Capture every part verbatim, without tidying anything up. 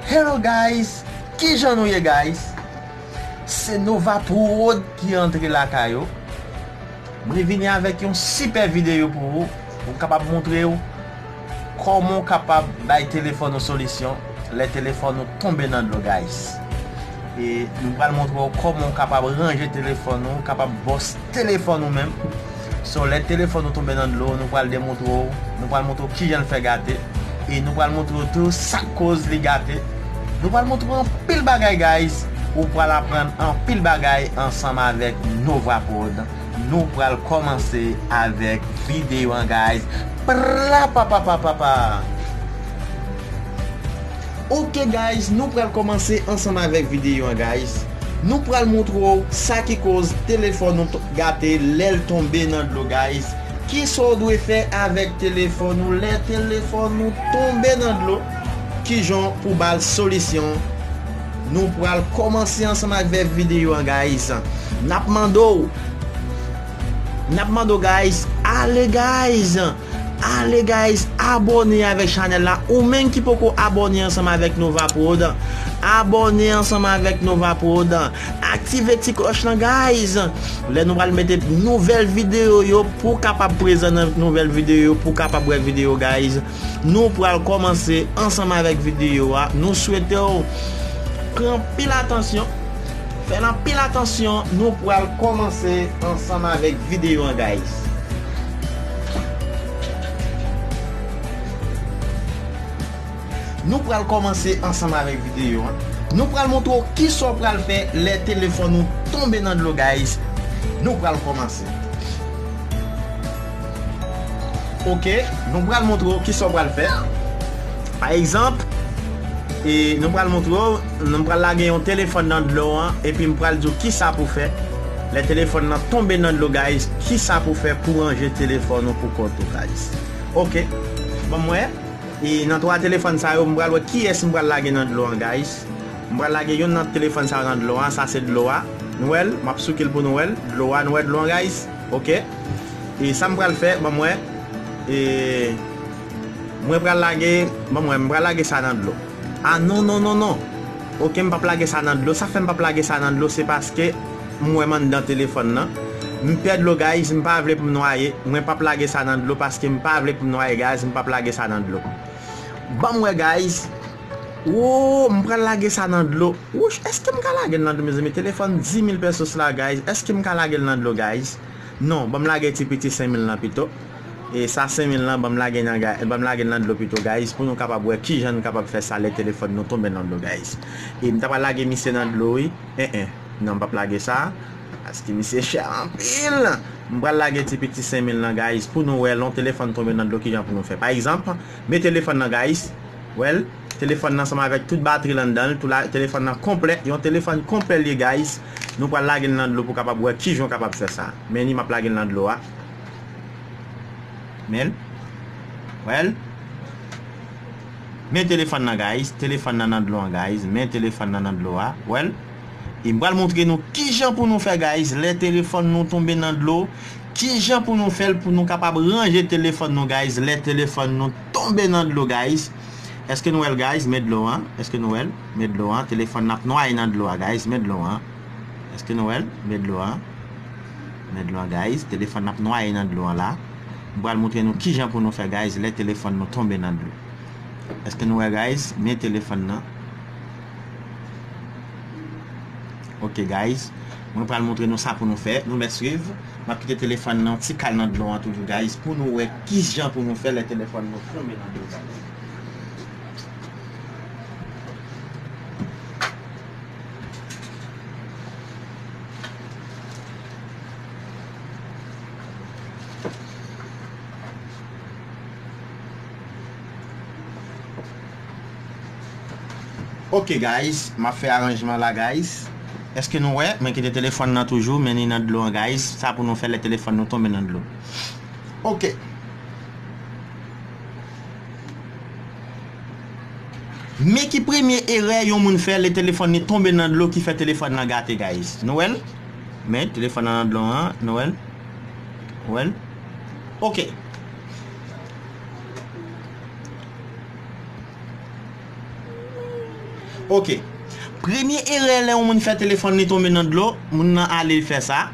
Hello guys, kijan nou ye guys? Se Nova Prod ki antre lakay ou. Mwen vini avèk yon sipè videyo pou ou, pou m kapab montre w kòman w kapab bay telefòn ou solisyon lè telefòn ou tonbe nan dlo guys. E nou pral montre w kòman w kapab ranje telefòn ou, kapab bòs telefòn ou menm. So, lè telefòn ou tonbe nan dlo, nou pral demontre w, nou pral montre w kijan l fè gate, e nou pral montre w tou sa k koz li gate. Nou pral montre w anpil bagay, guys. Ou pral aprann anpil bagay ansanm avèk Nova Prod. Nou pral kòmanse avèk videyo an, guys. Pra pa pa pa pa pa. Ok guys, nou pral kòmanse ansanm avèk videyo an guys. Nou pral montre w sa ki koz telefòn ou t- gate lè l tonbe nan dlo guys. Kisa w dwe fè avèk telefòn ou lè telefòn ou tonbe nan dlo? Kijan pou ba l solisyon? Nou pral kòmanse ansanm avèk videyo an guys. N ap mande w, n ap mande w guys, ale guys. Ale guys, abòne avèk chanèl la. Ou menm ki poko abòne ansanm avèk Nova Prod, abòne ansanm avèk Nova Prod. Aktive ti klòch lan guys. Lè nou pral mete nouvèl videyo yo, pou w kapab prezan nan nouvèl videyo yo, pou w kapab wè videyo guys. Nou pral kòmanse ansanm avèk videyo a. Nou swete w pran anpil atansyon. Fè l anpil atansyon, nou pral kòmanse ansanm avèk videyo an guys. Nou pral kòmanse ansanm avèk videyo an. Nou pral montre w kisa w pral fè lè telefòn ou tonbe nan dlo guys. Nou pral kòmanse. Ok, nou pral montre w kisa w pral fè. Pa egzanp, e nou pral montre w, nou pral lage yon telefòn nan dlo an, epi m pral di w kisa pou fè. Lè telefòn nan tonbe nan dlo, guys, kisa pou fè pou ranje telefòn ou pou kont ou, guys. Ok, ban m wè. E nan twa telefòn sa yo, m pral wè kiyès m pral lage nan dlo an, guys. M pral lage youn nan telefòn sa yo nan dlo an, sa se dlo a. Nou wè l, m ap souke l pou nou wè l. Dlo a, nou wè dlo an, guys. Ok. E sa m pral fè, ban m wè. E mwen pral lage, ban m wè, m pral lage sa nan dlo. A non, non, non, non. Ok, m p ap lage sa nan dlo. Sa fè m p ap lage sa nan dlo, se paske m wè m anndan telefòn nan. M pè dlo, guys, m pa vle pou m nwaye. Mwen p ap lage sa nan dlo paske m pa vle pou m nwaye, guys, m p ap lage sa nan dlo. Ban m wè, guys. Wo, m pral lage sa nan dlo. Wouch, èske m ka lage l nan dlo, mezanmi? Telefòn dis mil pesos la, guys. Èske m ka lage l nan dlo, guys? Non, ban m lage ti piti senk mil lan pito. E sa senk mil lan, ban m lage nan ga- ban m lage l nan dlo pito, guys, pou nou kapab wè kijan nou kapab fè sa lè telefòn nou tonbe nan dlo, guys. E m ta pral lage misye nan dlo, wi. En, en. Non, m p ap lage sa. Paske misye chè anpil. M pral lage ti piti senk mil lan, guys, pou nou wè lè yon telefòn tonbe nan dlo, kijan pou nou fè. Pa egzanp, men telefòn nan, guys. Wè l, telefòn nan ansanm avèk tout batri l anndan l, tout la, telefòn nan konplè, yon telefòn konplè l ye, guys. Nou pral lage l nan dlo pou kapab wè kijan w kapab fè sa. Men li, m ap lage l nan dlo a. Men l. Wè l. Men telefòn nan, guys. Telefòn nan nan dlo an, guys. Men telefòn nan nan dlo a. Wè l. E m pral montre nou kijan pou nou fè, guys, lè telefòn nou tonbe nan dlo. Kijan pou nou fè l pou nou kapab ranje telefòn nou, guys, lè telefòn nou tonbe nan dlo, guys. Èske nou wè l, guys? Men dlo an. Èske nou wè l? Men dlo an. Telefòn nan ap nwaye nan dlo a, guys. Men dlo an. Èske nou wè l? Men dlo an. Men dlo an, guys. Telefòn nan ap nwaye nan dlo an la. M pral montre nou kijan pou nou fè, guys, lè telefòn nou tonbe nan dlo. Èske nou wè, guys? Men telefòn nan. Ok, guys. Mwen pral montre nou sa pou nou fè. Nou mèt swiv. M ap kite telefòn nan ti kal nan dlo an toujou, guys, pou nou wè kijan pou nou fè lè telefòn nou tonbe nan dlo, guys. Ok, guys, m ap fè aranjman la, guys. Èske nou wè? Mwen kite telefòn nan toujou, men li nan dlo an, guys. Sa pou nou fè lè telefòn nou tonbe nan dlo. Ok. Men ki premye erè yon moun fè lè telefòn li tonbe nan dlo ki fè telefòn nan gate, guys. Nou wè l? Men telefòn nan nan dlo an, nou wè l? Ou wè l? Ok. Ok. Premye erè lè yon moun fè telefòn li tonbe nan dlo, moun nan ale l fè sa.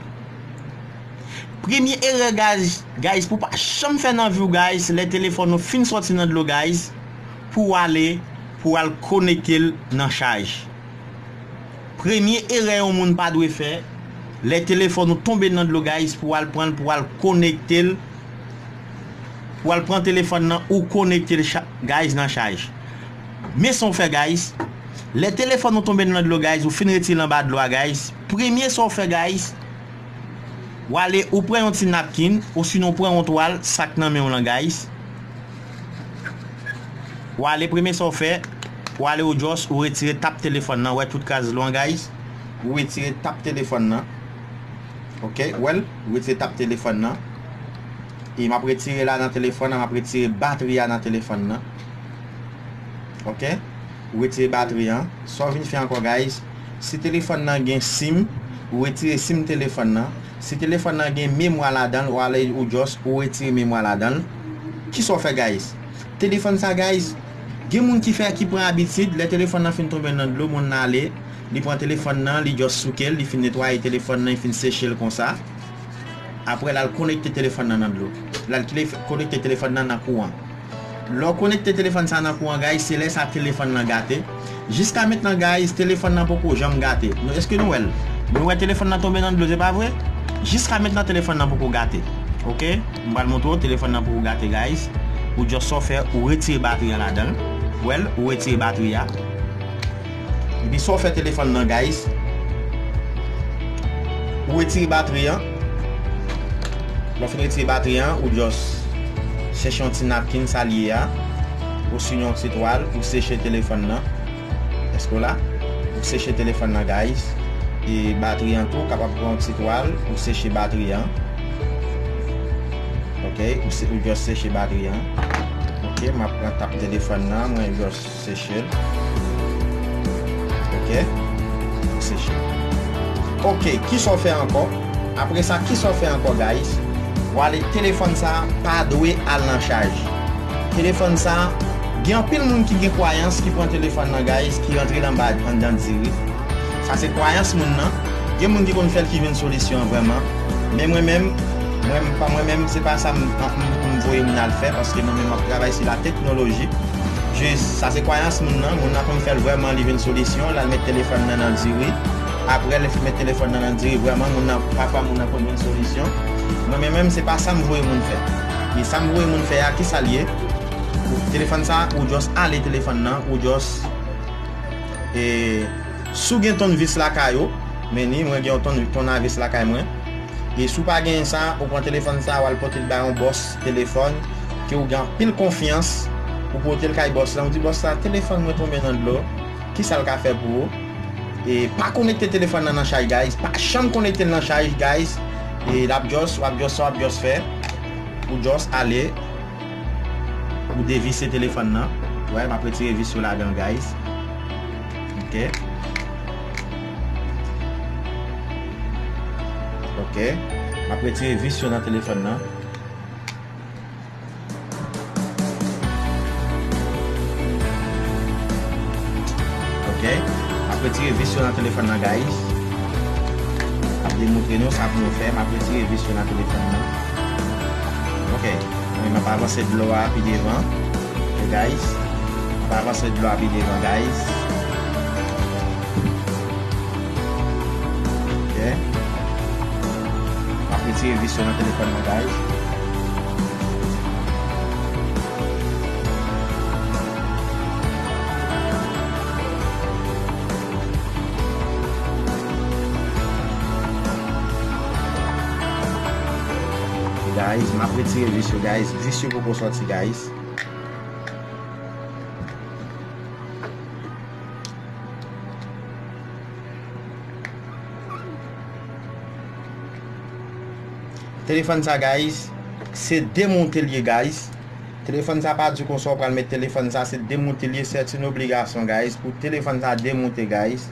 Premye erè, guys, guys, pou pa janm fè nan vi w, guys, lè telefòn ou fin sòti nan dlo, guys, pou w ale, pou w al konekte l nan chaj. Premye erè yon moun pa dwe fè, lè telefòn ou tonbe nan dlo, guys, pou w al pran l, pou w al konekte l, pou w al pran telefòn nan, ou konekte l, cha-, guys, nan chaj. Men sa w fè, guys. Lè telefòn ou tonbe nan dlo, guys, ou fin retire l anba dlo a, guys. Premye sa w fè, guys, w ale, ou pran yon ti napkin, osinon w pran yon twal, sa k nan men w lan, guys. W ale, premye sa w fè, w ale, ou just, ou retire tap telefòn nan, w wè tout kras dlo an, guys. Ou retire tap telefòn nan. Ok, w wè l, ou retire tap telefòn nan. E m ap retire la nan telefòn nan, m ap retire batri a nan telefòn nan. Ok? Ou retire batri an. Sa w vin fè ankò, guys? Si telefòn nan gen sim, ou retire sim telefòn nan. Si telefòn nan gen memwa ladan l, ou ale, ou just, ou retire memwa ladan l. Kisa w fè, guys? Telefòn sa, guys, gen moun ki fè, ki pran abitid, lè telefòn nan fin tonbe nan dlo, moun nan ale, li pran telefòn nan, li just souke l, li fin netwaye telefòn nan, li fin seche l konsa. Apre, l al konekte telefòn nan nan dlo. L al kle-, konekte telefòn nan nan kouran. Lè w konekte telefòn sa nan kouran, guys, se lè sa telefòn nan gate. Jiska mentnan, guys, telefòn nan poko janm gate. Nou, èske nou wè l? Nou wè telefòn nan tonbe nan dlo, se pa vre? Jiska mentnan, telefòn nan poko gate. Ok? M pral montre w, telefòn nan poko gate, guys. Ou just sa w fè, ou retire batri a ladan l. Wè l, ou retire batri a. Epi sa w fè telefòn nan, guys, ou retire batri an. Lè w fin retire batri an, ou just chèche yon ti napkin, sa l ye a, osinon yon ti twal, ou seche telefòn nan. Èske w la? Ou seche telefòn nan, guys. E batri an tou, kapab pran yon ti twal, ou seche batri an. Ok, ou se-, ou just seche batri an. Ok, m ap pran tap telefòn nan, mwen just seche l. Ok? Ou seche l. Ok, kisa w fè ankò? Apre sa, kisa w fè ankò, guys? W ale, telefòn sa pa dwe al nan chaj. Telefòn sa, gen anpil moun ki gen kwayans ki pran telefòn nan, guys, ki rantre l anba anndan diri. Sa se kwayans moun nan. Gen moun ki konn fè l ki jwenn solisyon an vrèman. Men mwen menm, mwen, pa mwen menm, se pa sa m, m, m, m voye moun al fè, paske mwen menm m ap travay sou la teknoloji. Jis, sa se kwayans moun nan. Moun nan konn fè l vrèman, li jwenn solisyon, l al met telefòn nan nan diri. Apre l met telefòn nan nan diri, vrèman, moun nan, pafwa moun nan konn jwenn solisyon. Mwen menm, menm, se pa sa m voye moun fè. Men sa m voye moun fè a, ki sa l ye? Telefòn sa, ou just ale telefòn nan, ou just, e, si w gen tounvis lakay ou, men ni, mwen gen yon toun-, tounavis lakay mwen. E si w pa genyen sa, ou pran telefòn sa, w al pote l bay yon bòs telefòn, ke w gen anpil konfyans, ou pote l kay bòs la, ou di, "Bòs la, telefòn mwen tonbe nan dlo, ki sa l ka fè pou ou?" E pa konekte telefòn nan nan chaj, guys. Pa janm konekte l nan chaj, guys. E l ap just, w ap just, sa w ap just fè, ou just ale, ou devise telefòn nan. Wè, m ap retire vis yo ladan l, guys. Ok. Ok. M ap retire vis yo nan telefòn nan. Ok. M ap retire vis yo nan telefòn nan, guys. M ap demontre nou sa pou nou fè. M ap retire vis yo nan telefòn nan. Ok. Mwen, m ap avanse dlo a pi devan. Ok, guys. M ap avanse dlo a pi devan, guys. Ok. M ap retire vis yo nan telefòn nan, guys. Guys, m ap retire vis yo, guys. Vis yo poko sòti, guys. Telefòn sa, guys, se demonte l ye, guys. Telefòn sa pa di konsa w pral met telefòn sa, se demonte l ye, c'est une obligation, guys, pou telefòn sa demonte, guys.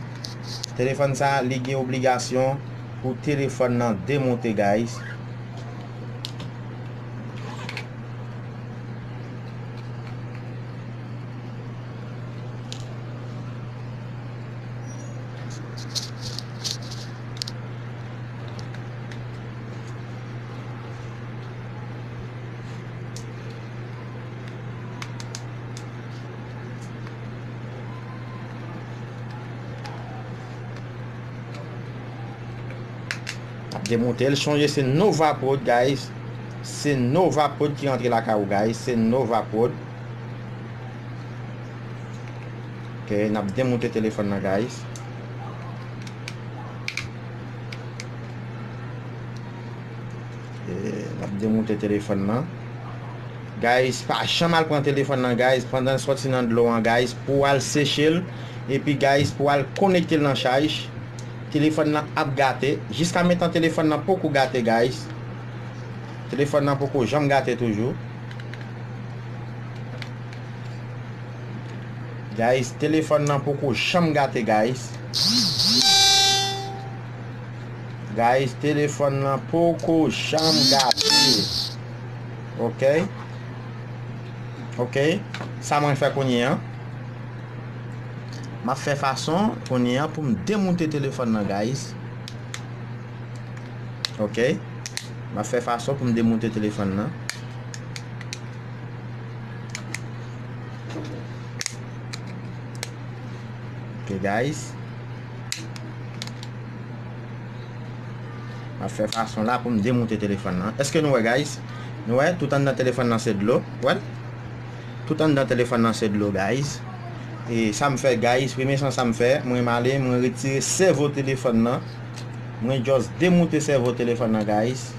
Telefòn sa, li gen obligasyon pou telefòn nan demonte, guys. Ap demonte l. Sonje se Nova Prod, guys. Se Nova Prod ki rantre lakay ou, guys. Se Nova Prod. Ok, n ap demonte telefòn nan, guys. E, n ap demonte telefòn nan. Guys, pa janm al pran telefòn nan, guys, pandan l sòti nan dlo an, guys, pou w al seche l. Epi, guys, pou w al konekte l nan chaj. Telefòn nan ap gate. Jiska mentan telefòn nan poko gate, guys. Telefòn nan poko janm gate toujou. Guys, telefòn nan poko janm gate, guys. Guys, telefòn nan poko janm gate. Ok. Ok. Sa mwen fè kounye a. M ap fè fason kounye a pou m demoute telefòn nan, guys. Ok. M ap fè fason pou m demoute telefòn nan. Ok, guys. M ap fè fason la pou m demoute telefòn nan. Èske nou wè, guys? Nou wè, tout anndan telefòn nan se dlo. Wè? Tout anndan telefòn nan se dlo, guys. E sa m fè, guys, premye chan sa m fè, mwen m ale, mwen retire sèvo telefòn nan. Mwen just demoute sèvo telefòn nan, guys.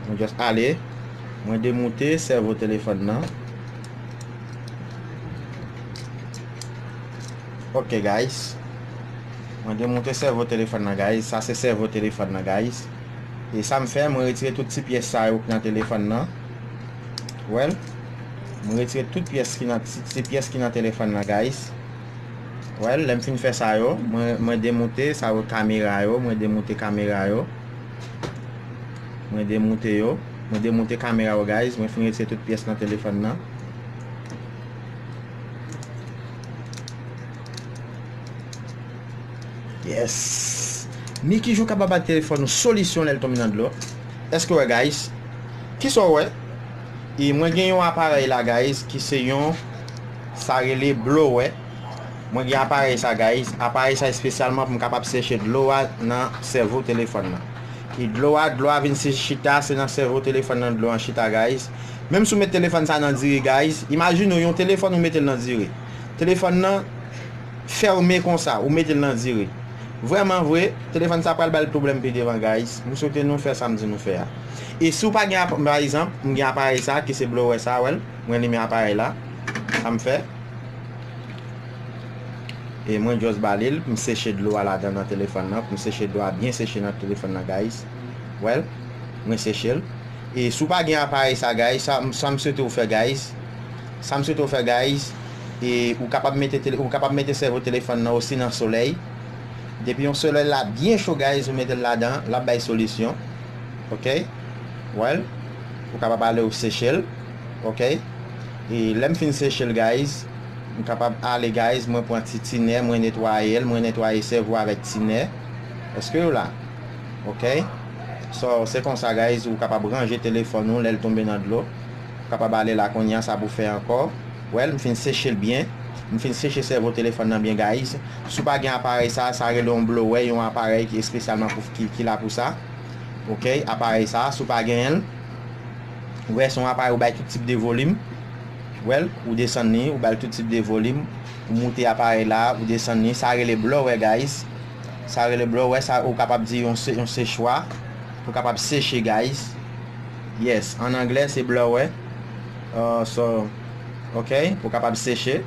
Mwen just ale, mwen demoute sèvo telefòn nan. Ok, guys. Mwen demoute sèvo telefòn nan, guys. Sa se sèvo telefòn nan, guys. E sa m fè, mwen retire tout ti pyès sa yo ki nan telefòn nan. Wè l? Mwen retire tout pyès ki nan, ti, ti pyès ki nan telefòn nan, guys. Wè l, lè m fin fè sa yo, mwen, mwen demoute sa yo, kamera yo, mwen demoute kamera yo. Mwen demoute yo. Mwen demoute kamera yo, guys. Mwen fin retire tout pyès nan telefòn nan. Yes. Men ki jan w kapab ba telefòn ou solisyon lè l tonbe nan dlo? Èske w wè, guys? Kisa w wè? E mwen gen yon aparèy la, guys, ki se yon, sa rele blower. Mwen gen aparèy sa, guys. Aparèy sa espesyalman pou m kapab seche dlo a nan sèvo telefòn nan. E dlo a, dlo a vin si chita, se nan sèvo telefòn nan dlo an chita, guys. Menm si w met telefòn sa nan dire, guys, imajine w yon telefòn ou mete l nan dire. Telefòn nan fèmen konsa, ou mete l nan dire. Vrèman vre, telefòn sa pral ba l pwoblèm pi devan, guys. M swete nou fè sa m di nou fè a. E si w pa gen ap-, pa egzanp, m gen aparèy sa ki se blower sa, wè l, mwen limen aparèy la. Sa m fè. E mwen just ba li l, m seche dlo a ladan nan telefòn nan, pou m seche dlo a byen seche nan telefòn nan, guys. Wè l, mwen seche l. E si w pa gen aparèy sa, guys, sa, sa m swete w fè, guys. Sa m swete w fè, guys. E ou kapab mete tele-, ou kapab mete sèvo telefòn nan osi nan solèy. Depi yon solèy la byen cho, guys, ou mete l ladan, l ap bay solisyon. Ok? Wè l. Ou kapab ale ou seche l. Ok? E lè m fin seche l, guys, m kapab ale, guys, mwen pran ti tinè, mwen netwaye l, mwen netwaye sèvo avèk tinè. Èske w la? Ok? So, se konsa, guys, ou kapab ranje telefòn ou lè l tonbe nan dlo. Ou kapab ale la kounye a, sa pou fè ankò. Wè l, m fin seche l byen. M fin seche sèvo telefòn nan byen, guys. Si w pa gen aparèy sa, sa rele yon blower, yon aparèy ki espesyalman pou, ki, ki la pou sa. Ok, aparèy sa, si w pa genyen l, ou wè se yon aparèy ou bay tout tip de volim. Wè l, ou desann li, ou ba l tout tip de volim. Ou moute aparèy la, ou desann li. Sa rele blower, guys. Sa rele blower, sa ou kapab di yon se-, yon sechwa. Ou kapab seche, guys. Yes, an anglè se blower. Uh, so, ok, ou kapab seche.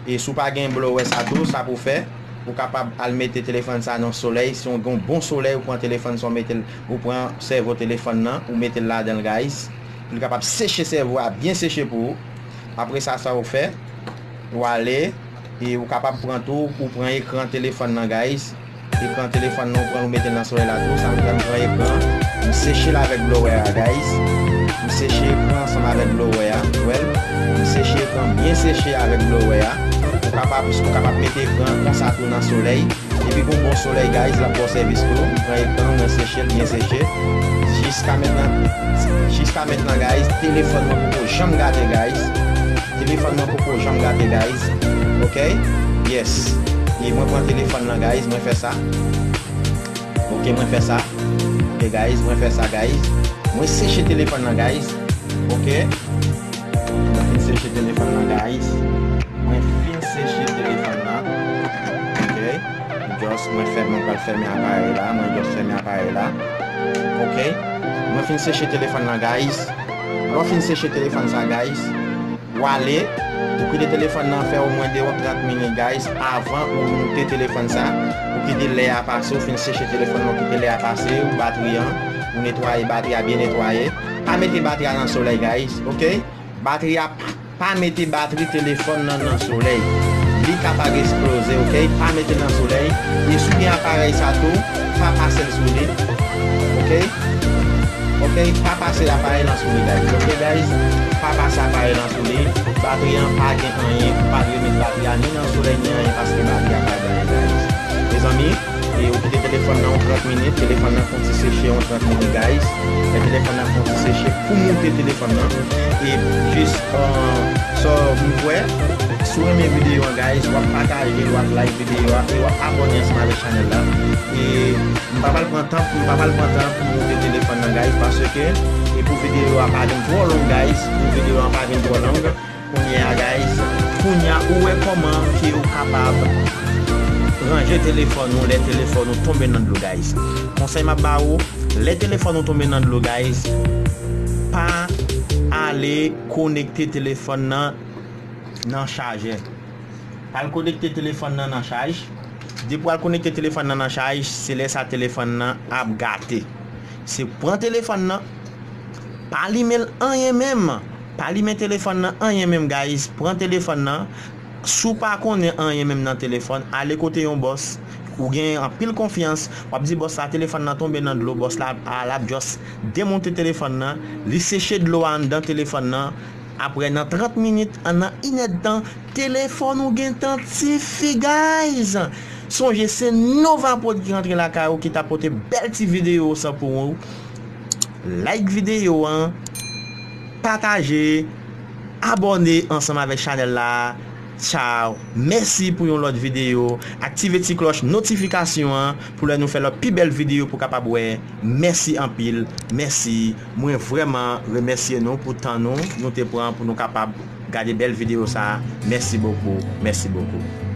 E si w pa gen blower sa tou, sa pou fè, ou kapab al mete telefòn sa nan solèy. Si w gen yon bon solèy, ou pran telefòn sa, ou mete l, ou pran sèvo telefòn nan, ou mete l ladan l, guys. Pou l kapab seche sèvo a, byen seche pou ou. Apre sa, sa ou fè, ou ale, e ou kapab pran tou, ou pran ekran telefòn nan, guys. Ekran telefòn nan, ou pran, ou mete l nan solèy la tou. Sa m fè, m pran ekran, m seche l avèk blower a, guys. M seche ekran ansanm avèk blower a. Wè l? M seche ekran byen seche avèk blower a. Ou kapab, ou kapab mete ekran konsa tou nan solèy. Depi gon bon solèy, guys, l ap ba w sèvis tou. Pran ekran, mwen seche l byen seche. Jiska mentnan, jiska mentnan, guys, telefòn mwen poko janm gate, guys. Telefòn mwen poko janm gate, guys. Ok? Yes. E mwen pran telefòn nan, guys, mwen fè sa. Ok, mwen fè sa. Ok, guys, mwen fè sa, guys. Mwen seche telefòn nan, guys. Ok. Mwen fin seche telefòn nan, guys. Mwen fin seche telefòn nan. Ok. Just mwen fè, mwen pral fèmen aparèy la. Mwen just fèmen aparèy la. Ok. Mwen fin seche telefòn nan, guys. Lè w fin seche telefòn sa, guys, w ale, ou kite telefòn nan fè omwen de yon trant minit, guys, avan ou moute telefòn sa. Ou kite lè a pase, ou fin seche telefòn nan, ou kite lè a pase, ou batri an, ou netwaye batri a byen netwaye. Pa mete batri a nan solèy, guys, ok? Batri a, pa mete batri telefòn nan nan solèy. Li kapab eksploze, ok? Pa mete nan solèy. E si w gen aparèy sa tou, pa pase l sou li. Ok? Ok? Pa pase aparèy lan sou li, guys. Ok, guys? Pa pase aparèy lan sou li. Batri an pa gen anyen. Ou pa dwe met batri a ni nan solèy, ni anyen, paske batri a pa gen anyen, guys. Mezanmi, e ou kite telefòn nan yon trant minit, telefòn nan fè yon ti seche yon trant minit, guys. Lè telefòn nan fè yon ti seche, pou moute telefòn nan. E jis, euh, sa m kwè, si w renmen videyo an, guys, w ap pataje l, w ap like videyo a, e w ap abòne ansanm avèk chanèl la. E m pa pral pran tan, m pa pral pran tan pou moute telefòn nan, guys, paske e pou videyo a pa vin twò long, guys, pou videyo a pa vin twò long. Kounye a, guys, kounye a, ou wè kòman ke ou kapab ranje telefòn ou lè telefòn ou tonbe nan dlo, guys. Konsèy m ap ba ou, lè telefòn ou tonbe nan dlo, guys, pa ale konekte telefòn nan nan chajè. Al konekte telefòn nan nan chaj. Depi w al konekte telefòn nan nan chaj, se lè sa telefòn nan ap gate. Se pran telefòn nan, pa limen l anyen menm. Pa limen telefòn nan anyen menm, guys. Pran telefòn nan. Si w pa konnen anyen menm nan telefòn, ale kote yon bòs ou gen anpil konfyans. W ap di bòs la, telefòn nan tonbe nan dlo. Bòs la, a, l ap just demonte telefòn nan. Li seche dlo a anndan telefòn nan. Apre, nan trant minit, an nan inèdtan, telefòn ou gentan tifi, guys! Sonje, se Nova Prod ki rantre lakay ou, ki ta pote bèl ti videyo sa pou ou. Like videyo an, pataje, abòne ansanm avèk chanèl la. Tchao! Mèsi pou yon lòt videyo. Aktive ti klòch notifikasyon an pou lè nou fè lòt pi bèl videyo pou kapab wè. Mèsi anpil. Mèsi. Mwen vrèman remèsye nou pou tan nou, nou te pran pou nou kapab gade bèl videyo sa a. Mèsi bokou. Mèsi bokou.